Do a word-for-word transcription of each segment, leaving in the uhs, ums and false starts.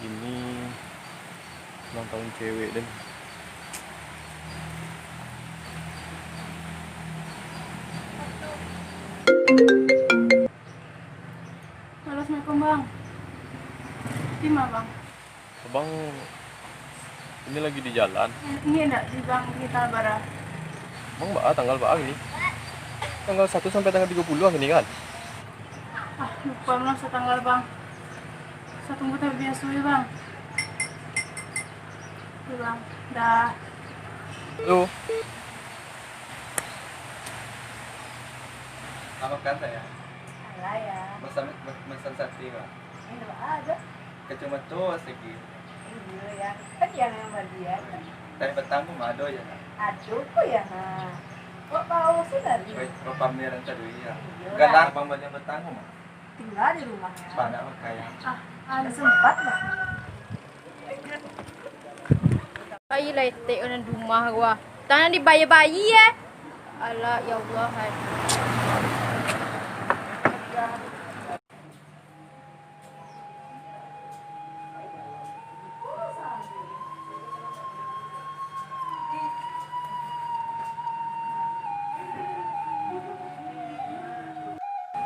Ini ulang tahun cewek den. Halo, assalamualaikum, Bang. Di ma, Bang? Abang ini lagi di jalan. Ini ndak di, Bang, di Tabara. Bang, baa tanggal baa gini? Tanggal satu sampai tanggal tiga puluh gini kan? Ah, lupa, Bang, satanggal, Bang. Sa tunggu tabiaso ya, Bang. Oke, Bang. Dah. Halo. Apa kabar ya? Alah ya. Masan, masan sate, Bang. Ini ada. Kacamata segi. Iya ya. Kan yang yang bagian. Tapi petang pun ada ya, Bang. Aduh, kok ya, ha. Kok bau sih tadi? Oi, kok pameran tadi ya? Iya. Galang, Bang, banyak petang, Bang. Tinggal di rumah ya. Banyak pakai ya. Ah, ada sempat lah. Bayi lah etek urang rumah gua. Tanah dibayia-bayia, eh. Alah, ya Allah, hai.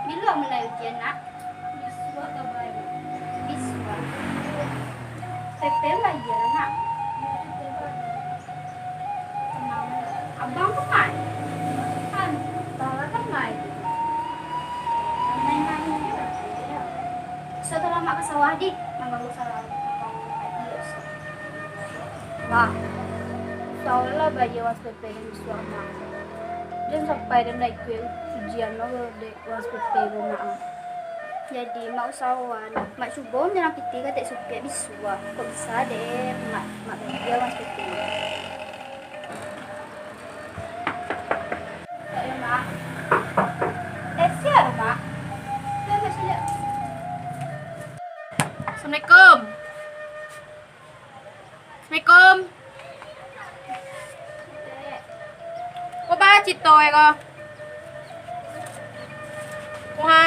Bilo mulai ujian, Nak? Bisuak ka baru. Bisuak. P P M bayia, Nak? Tenang. Abang tu main. Kan, salah kan main. Main-main je lah. Sudah lama ke sawah, Dik. Manggaru salah. Manggaru. Nah, salah bayia uang P P M bisuak, Mak. Jan sampai den ndak ikuik ujian lo dek uang P P M ko, Mak. Jadi, Mak usahoan, Mak cubo manjalang pitih ka tek supiak bisuak. Kok bisa deh, Mak, Mak bayia uang P P M. Mak. Eh, sia, Mak. Dah, Mak, sini. Assalamualaikum. Assalamualaikum. Ko baa carito e ko? Muha.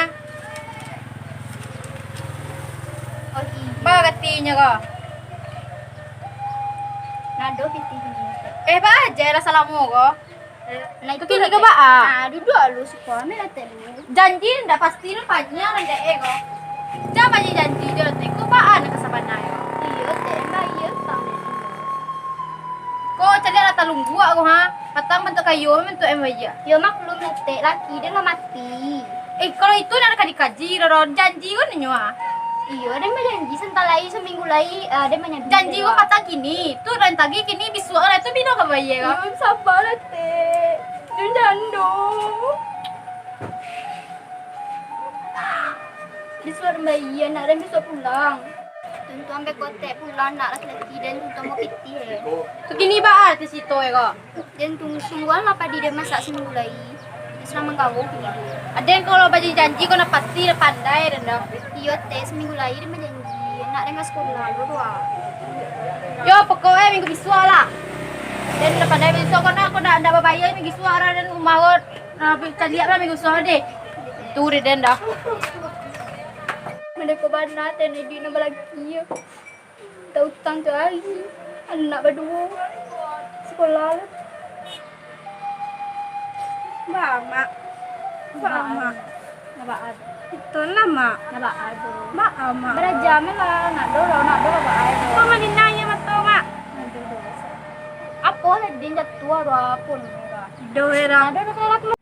Oh, iyo. Baa katinyo ko? Nado pitih ni. Eh, baa je lah salamo ko. Nah, itu kini lah, ke Tek. Baa? Nah, duduak lu, siko ame lah, Tek, dulu. Janji ndak pasti lu panjang ndak, eh, ko. Jan banyak janji jo, Tek. Ko baa nan ka sabana, eh, ko? Iyo, Tek, bayia utang dek dulu. Ko caliak lah talungguak ko, ha. Patang bantuak kayo, bantuak M Y A. Yo, maklum lah, Tek, laki den lah mati. Eh, kalau itu nak ka dikaji, Roro. Janji ko ninyo, ha. Iyo, den bajanji santa lai, saminggu lai, ah, den manyadi. Janji ko patang kini, tu den tagih kini, bisuak lah, tu bilo ka bayia ko? Iyo, sabar lah, Tek. Dun jando. Bisuak den bayia, nak den bisuak pulang. Tuntuang beko Tek pulang, nak laki-laki den tuntuang mau pitih, eh. Tu kini baa carito e ko? Den tung-, tungguan lah padi den masak saminggu lai. Sudah manggawo kini tu. Aden kalau bajanji-janji ko nak pasti, nak pandai den dah. Iyo, Tek, saminggu lai den bajanji. Nak den ka sakolah dulu, doa. Yo, pokok e minggu bisuak lah. Den dah pandai bisuak ko nak, ko nak, ndak babayia minggu bisuak lah, den umah ko. Nah, caliak lah minggu bisuak deh. Tu deh den dah. Mandeko bana, Tek, duit nan balaki yo. Tautang tu ari, anak baduo, sakolah lah. Baa, Mak? Baa, Mak? Nabaa tu? Itu lah, Mak. Nabaa tu? Baa, Mak? Baraja me lah, nak do lah, nak do lah, baa tu? Kok maninang yo mato, Mak? Aduh, doh. Apo tadi jatuah tu, apo ni, Kak? Doh, Era. Aduh, doh, doh, doh.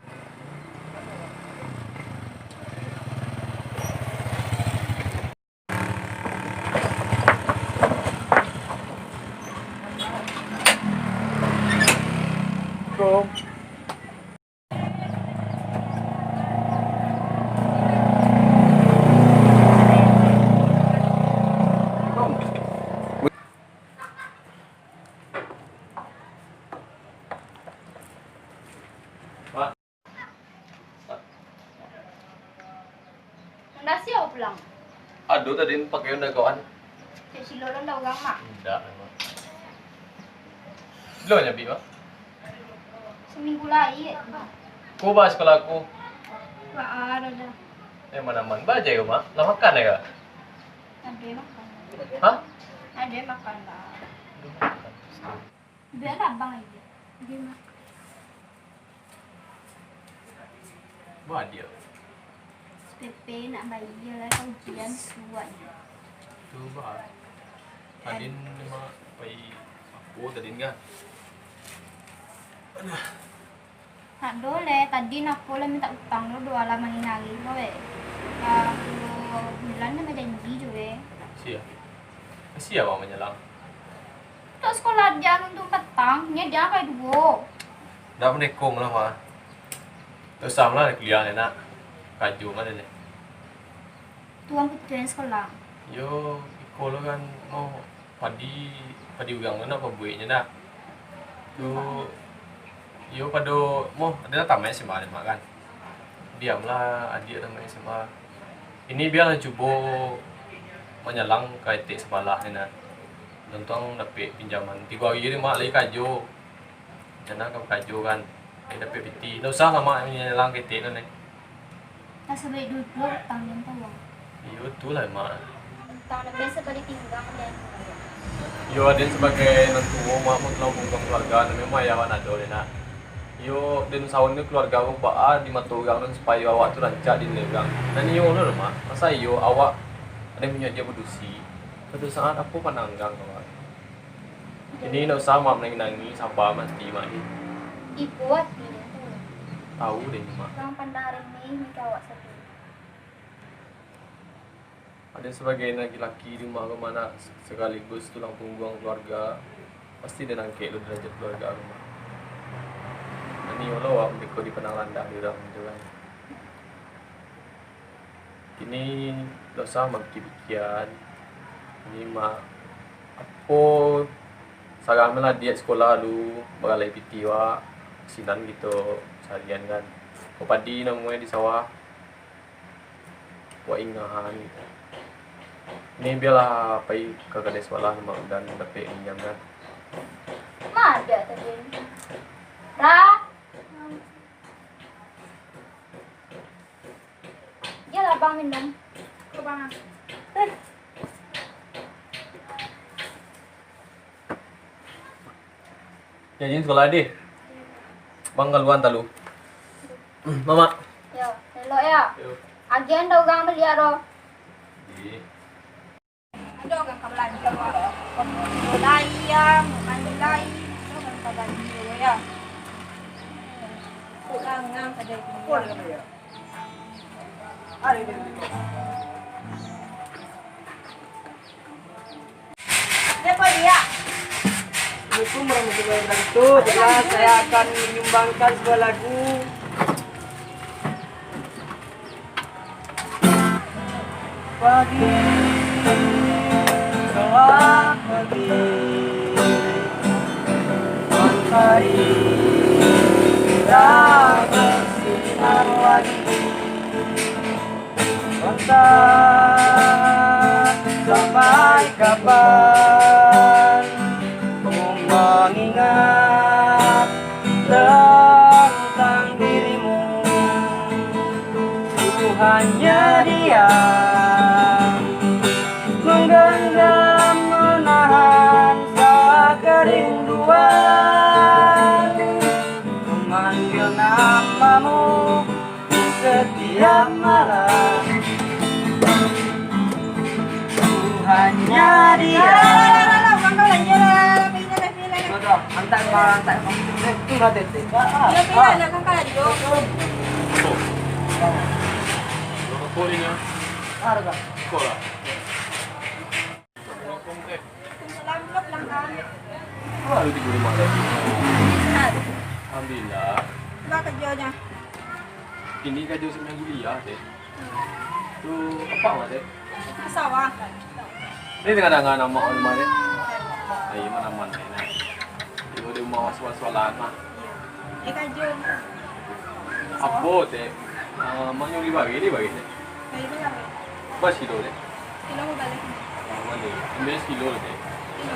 Nan sia pulang? Ado tadi pakai Honda kawan. Cek Silo lo ndak urang, Mak? Indak, Mak. Bilo nyo bi, Mak? Saminggu lai, Mak. Ko baa sakolah ko? Baa, dah. Eh, aman-aman. Baa je ko, Mak? Lah makan ko? Ado makan. Hah? Ado makan lah. Ado makan. Bialah abang aja. Ado makan. Ba dia. S P P nak bayar lah, kan ujian suak ni. Tu ba. Tadin mak pai apo tadin kan? Aduh. Nak do leh, tadi nako lah mintak utang lo, do alah mangingari lo, eh. Lah, lo bulan lah bajanji jo, eh. Sia? Sia awak manyalang? Untuak sekolah adiak nan tu patang, nyo adiak angkai duo. Ndak mandekong lah, Mak. Ndak usah lah kuliah, nak. Kajo mah deh. Tuang putihan sekolah. Yo, iko lo kan, mau padi, padi urang tu nak pabueknyo nak. Tu, yo pado, mau, ado lah tamaik S M A deh, Mak, kan. Diamlah, adiak tamaik S M A. Ini bialah cubo manyalang ka etek sabalah ni nak. Untuang dapek pinjaman. Tigo hari deh, Mak, lai kajo. Rencana ka bakajo kan. Lai dapek piti. Ndak usah lah, Mak, manyalang ka etek tu ni. Lah sabalik duduak, utang den tawang. Iyo, tu lah, Mak. Utang den biaso bali pinggang den. Iyo, aden sabagai nan tuo, Mak, mun tulang pungguang kaluarga, nan memang ayah awak nan ado, den nak. Iyo, den saun ni kaluarga awak baa di mato urang nan supayo awak tu rancak dinilai urang. Nan iyo lo, Mak. Masa iyo awak aden punyo aja badusi. Suatu saat apo pananggang awak? Kini indak usah, Mak, manangih-nangih, saba mati, Mak, ih. Ibo atinyo tu. Tahu deh, Mak. Urang pandang remeh ka awak sadonyo. Aden sabagai laki-laki di rumah ko, Mak, nak, sakaligus tulang pungguang kaluarga, pasti den angkek lo darajat kaluarga ko, Mak. Nan iyo lo awak beko dipandang randah dek urang tu kan. Kini, ndak usah mamikir-mikian. Kini, Mak, apo, sarah lah diak sakolah lu, baralai piti wak, sinan kito saharian kan. Ko padi namonyo di sawah, wak ingahan. Kini bialah pai ka kadai sabalah, Mak, dan dapek minjam kan. Ma ado tadi? Ra. Iyolah, Bang, minum. Ko, Bang, ah. Eh. Janji sekolah, deh. Bang, kaluan talu. Hmm, Mamak. Yo, elok yo. Yo. Agiah dah urang baliak doh. Ih. Ado urang ka balanjo, Bang. Komunikasi lai, ya, mukanya lai. Ado urang ka balanjo, ya. Kok langang kadai tu, ya. Siapa dia? Assalamualaikum warahmatullahi wabarakatuh. Baiklah, saya akan menyumbangkan sebuah lagu. Pagi, telah pagi, matahari tidak bersinar lagi. Entah sampai kapan ku mengingat tentang dirimu. Ku hanya diam, menggenggam, menahan rasa kerinduan. Memanggil namamu di setiap malam. Ku hanya diam. Lah, lah, lah, lah, lah, urang ka balanjo lah, lah, lah, lah, pergi lah, lah, pergi lah, lah. Sudah, antak, antak. Eh, tu lah, Tete. Iyo, pergi lah, lah, urang ka balanjo. Rokok ni, ya. Ah, rokok. Rokok lah. Waalaikumsalam, pulang, Kang. Wah, lu tigo rumah lagi. Sehat. Alhamdulillah. Ba karajo nyo? Kini karajo sambil kuliah, Dek. Hmm. Tu, apak ma, Dek? Di sawah. Ni danga-danga amak rumah, Dek? Ai, ma aman, Dek, nah. Di rumah sual-sualan mah. Iyo. Eh, karajo. Apo, Dek? Ah, mak nyo bali bareh, bali bareh, Dek? Bali bareh. Bara sakilo, Dek? Sakilo limo baleh. Ah, baleh. Ambiak sakilo, Dek. Iyo.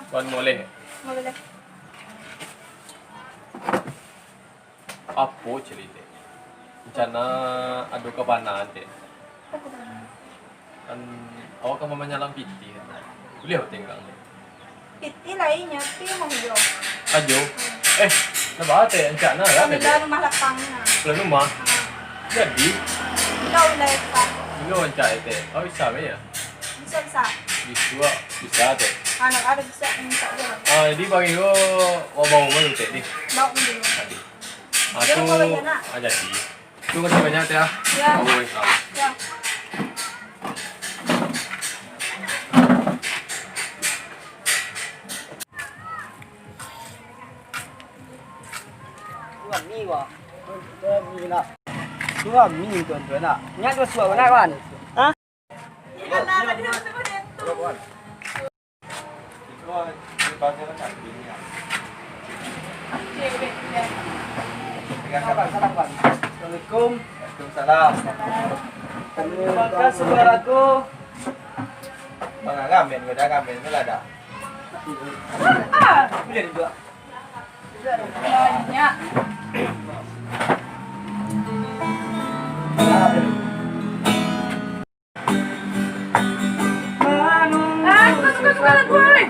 Wan moleh. Moleh. Apo calitonyo? Rencana ado kabanaan, Tek. Apo kabanaan? Kan awak kan mamanyalang pitih, kan? Buliah batenggang, Tek? Pitih lai nyo, pitih mah jo. Ajo? Eh, ndak baa, Tek, rancana lah, Tek. Pamilah rumah lapang nah. Pamilah rumah? Ha. Jadi? Bilo lai, Pak. Bilo rancana, Tek? Oh, bisa, Tek, yo? Bisa, bisa. Bisa, bisa, Tek. Anak ada bisa, minta aja lah. Ah, jadi pagi ko, wak bawa dulu, Tek, ni. Bawa dulu. Tadi. Ah, tu, ah, jadi. Terima kasih banyak, Tek, ah. Ya. Bawa, ah. Ya. Suami, wah. Suami, tuan-tuan, nak. Nyak tu suami, nak, kawan? Hah? Assalamualaikum. Waalaikumsalam. Terima kasih, saudaraku. Bang, ngamen, udah ngamen, udah ada. Ah, udah juga. Banyak. Ah, suka, suka, suka lagu, woi.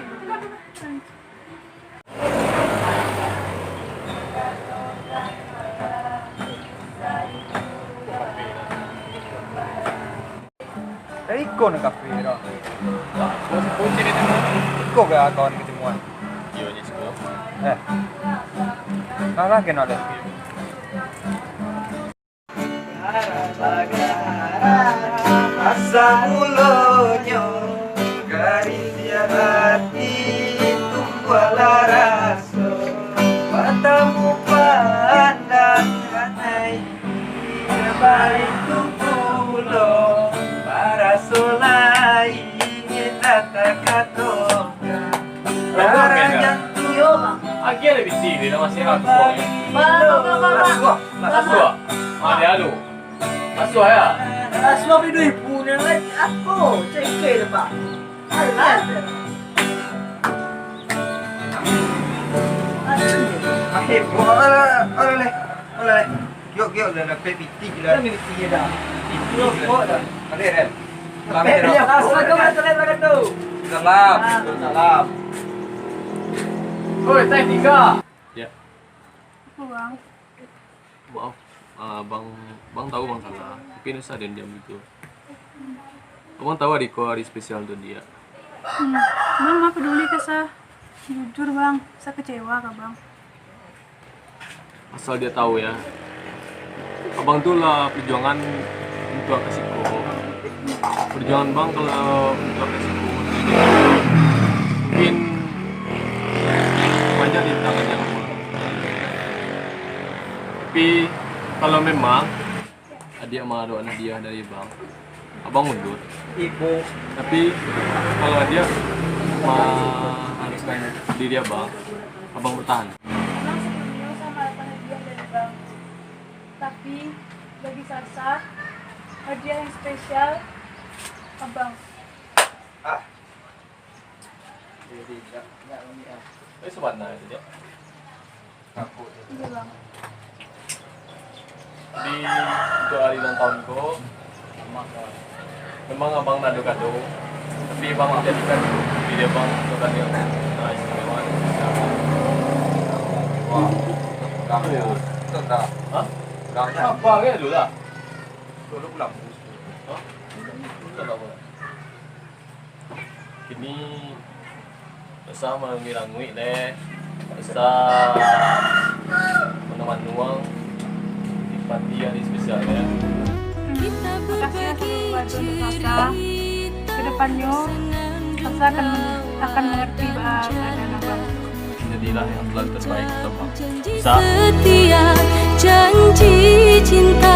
Eh, iko nan kafe tu. Iko ka kawan ketemuan? Iyo, di siko. Eh. Nah, lah, kenal deh. Asa mulonyo, garing di hati tumbuahlah raso, batamu pandangan ai, baitu pulo, baraso lain, ndak takatokan. Rajangan tu. Agiah lah biti, dia masih aku. Bang, bang, bang, bang. Asuah, asuah. Ah, dia alu. Asuah, ya? Asuah video ibu ni lagi. Apo? Cengkel, Pak. Alah. Aduh. Akhir, alah, alah, alah. Giok, giok, dah dapek pitih lah. Dah pitih dah. Pitih dah. Rokok dah. Balik, Ren. Balik, Ren. Assalamualaikum warahmatullahi wabarakatuh. Salam. Ah. Salam. Oi, teh tiga. Ya. Apa, Bang? Maaf, ah, Bang, Bang tahu Bang salah. Tapi ndak usah diam-diam gitu. Abang tahu adik ko hari spesial tu dia. Hmm, Bang, apa peduli ka sa? Jujur, Bang, sa kecewa ka Bang. Asal dia tahu ya, abang tu lah perjuangan untuak ka siko. Perjuangan bang kalau untuak ka siko, mungkin banyak rintangan yang abang lalui. Tapi kalau memang Adiak mangaradokan hadiah dari abang, abang mundur. Ibu. Tapi, kalau adiak mangharuskan diri abang, abang bertahan. Abang sebelumnya usah mengharapkan hadiah dari abang. Tapi, bagi Sasa, hadiah yang spesial, abang. Ah. Jadi, dak, dak lami ah. Eh, sabana itu, Dek. Takut. Iya, Bang. Di, untuk hari ulang tahun ko, memang abang nado kado, tapi abang jadikan diri abang untuk kado yang, ah, istimewa. Wah, gangnya. Betul tak? Hah? Gangnya. Apa kan dulu lah? Dulu pulang. Hah? Betul tak, Bang? Kini, Sasa malanguik-languik, deh. Sasa manuang-manuang. Di pati hari spesial, deh. Makasih ya sudah membantu untuk Sasa. Kedepannya, Sasa akan, akan mengerti bah keadaan abang. Jadilah yang terbaik untuk abang. Sa. Setia janji cinta.